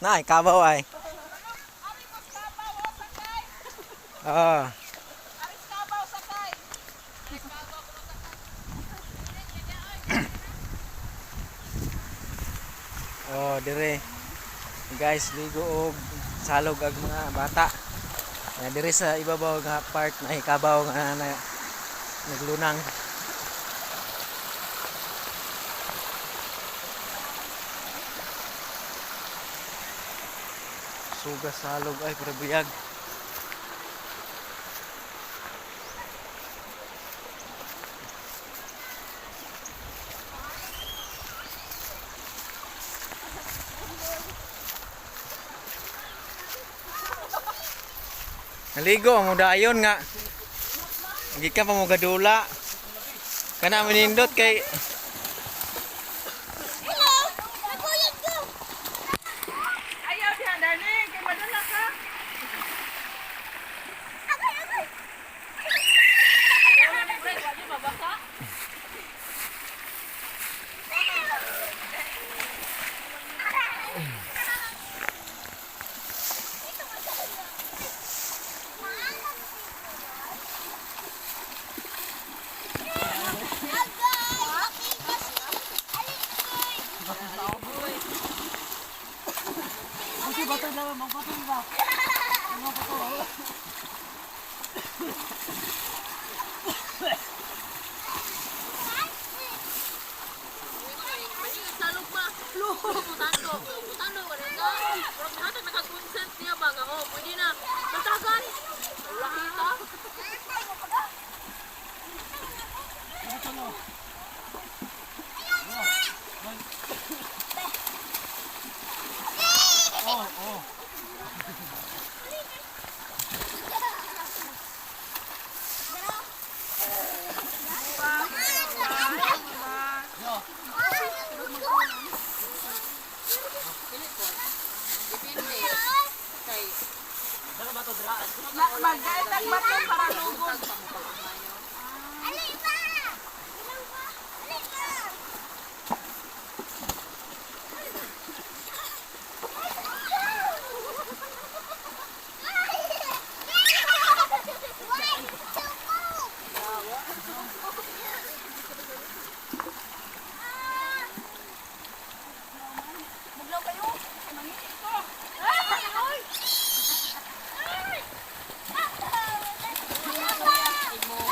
Na, kabaw ay. Ah. Oh, dire. Guys, ligo og salog ag mga bata. Na dire sa ibabaw nga part na ikabaw nga na, naglunang. Suga salog ay pero buyag. Naligo mo dayon nga. Gikan pa mo gadula. Kana manindot kay Hello! Naguyod ko! Ayaw diha, darling. Kay madala ka. Agay, agay! Salog ma. Lo, putando. Putando wala ka. Pero hatag naka-consent niya ba nga oh, pwede na. Batagan. Wala kita. Depende. Kay Magkaitag bato para lugod. Alay ba? Alay ba? Buglaw kayo. Kay mangiti ko.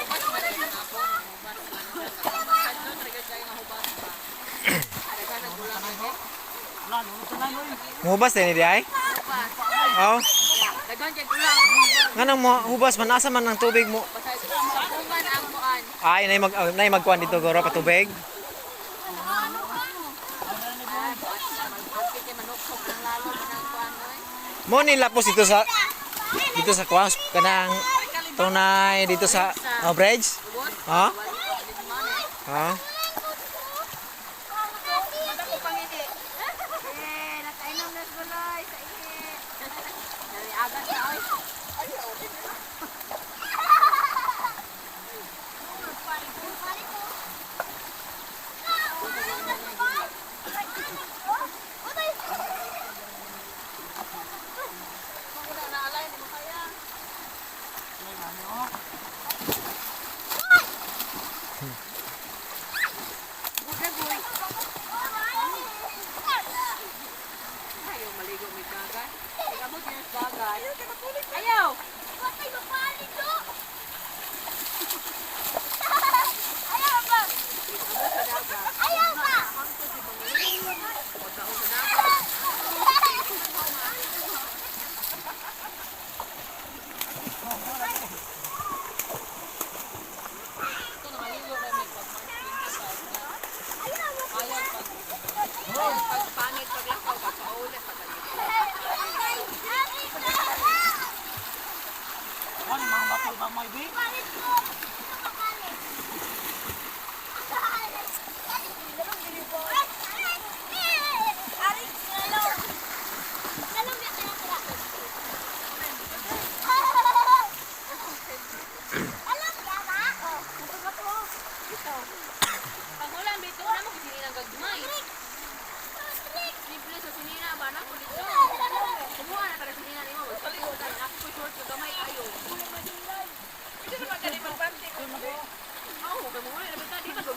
Hubas man ang ako, hubas man. Kadto talaga kay nga hubas pa. Daghan nag ulam lagi. Muhubas din ni ay. Hubas. Oh, Daghan kay ulam. nganong mo hubas man asa man ang tubig mo? Basta sabungan ang kuan. Ay, nay magkuan dito goro patubig. Magpapit kay manuksok ang lalo ng kuan oy. Mo ni lapos dito sa kuan kanang tunay dito sa oh, bridge. Ubos. Ha? Wala. Ha? Mata ko pangiti. Eh, nakainom na sa balay sa ihi. Agas na oy. Wala na alay mo kaya.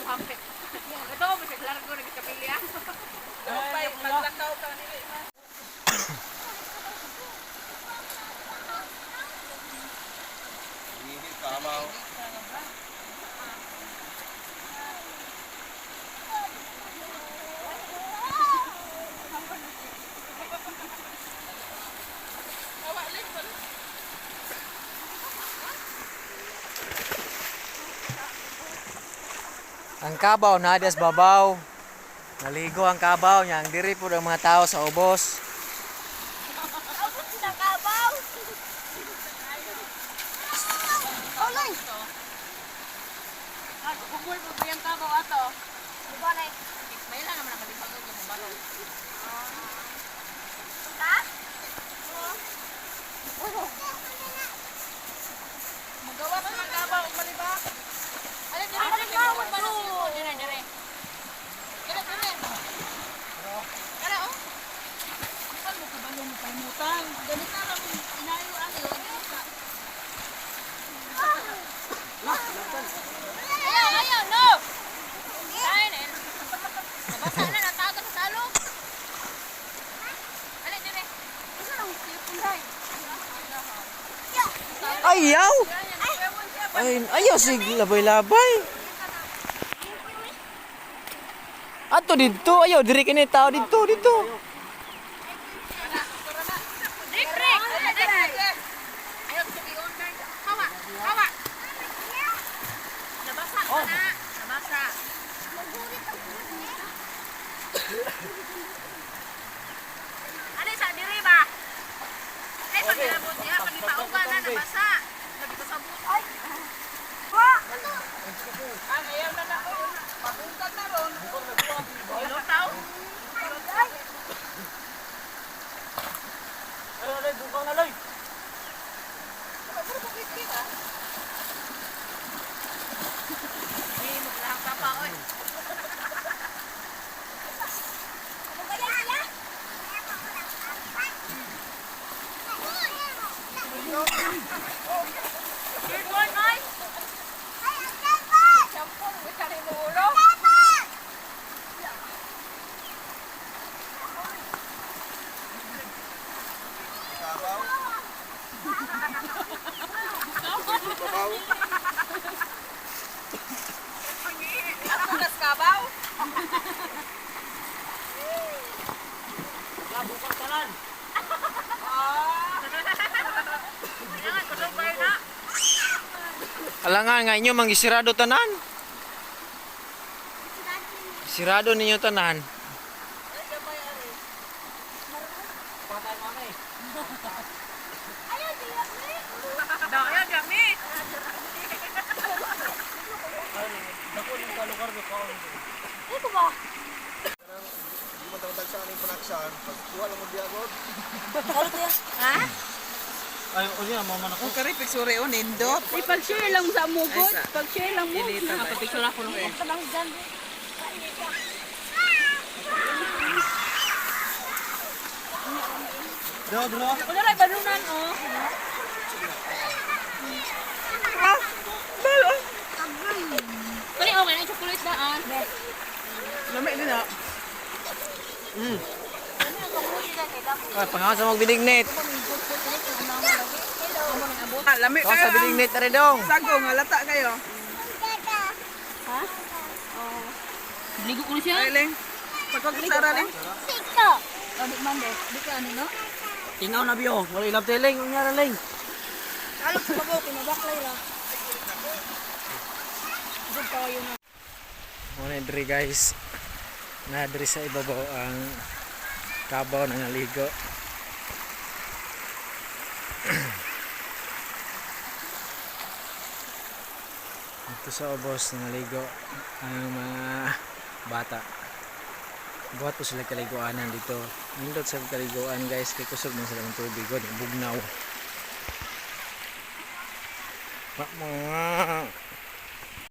Muhampit. Ito, bisag largo nagkapili ah. Paglakaw ka nila. Ang kabaw na des babaw. Naligo ang kabaw niya. Ang diri po ang mga tao sa ubos. Abot sa kabaw! Ulay! Ah, kukumoy po yung kabaw ato. Diba na May lang naman nakalipagod yung mabalo. Ha? Magawa ka ng kabaw, malibak. Ano, dire, dire, dire, dire, dire. Dire, dire. Kara, oh. Saan mo kabalo mo pahimutan? Ganito lang inayo ano yun. Ayaw, ayaw, no! Kain eh. Nabasa na, natago sa salog. Ano, dire. Asa lang sipon? Ayaw! Ay, ayaw sig labay-labay. Ato dito, ayaw diri kini tao dito, dito. Dire, dire. Ayaw, tugiyon na. Hawa, hawa. Nabasa ka na. Nabasa. Ano sa dire ba? Ay, pag nilabot niya, pag ipauga na, nabasa. Nabito sa buto. Ayaw na na. Pagungkag na ron. Lutaw. Ay, bukang naloy. Hindi mo lang papa, oy. Third one, oy. Ako nas kabaw. Bukang tanan. Kailangan, kusog kayo na. Alangan nga inyo mangisirado tanan. Sirado ninyo tanan. Daya, gami. Di man taon sa aning production, pagkuha lang mo diagod. Ay, unya mama na ko. Kari picture o nindot. Ipag-share lang sa mugod. Pag-share lang mo. Nakapapicture ako nung Dro, dro. Wala rin, balunan, oh. Kani, okay na yung chocolate daan. Lami din na. Ay, pangalan sa magbinignit. Ah, lami Kaon kayo sa ang binignit na rin dong. sago nga lata kayo. Ligo ko na siya. Ay, Ling. Pagkakusara, Ling. Siko! Oh, di man, di ka ano, no? Tingaw na biyo. Wala ilab teling, unya ra ling. Alok sa babaw, kinabaklay ra. Muna diri guys. Na diri sa ibabaw ang kabaw na naligo. Dito sa ubos naligo ang mga bata. Buhat po sila kaliguanan dito. Nindot sa kaliguan guys kay kusog man sila ng tubig god bugnaw. Pa mga.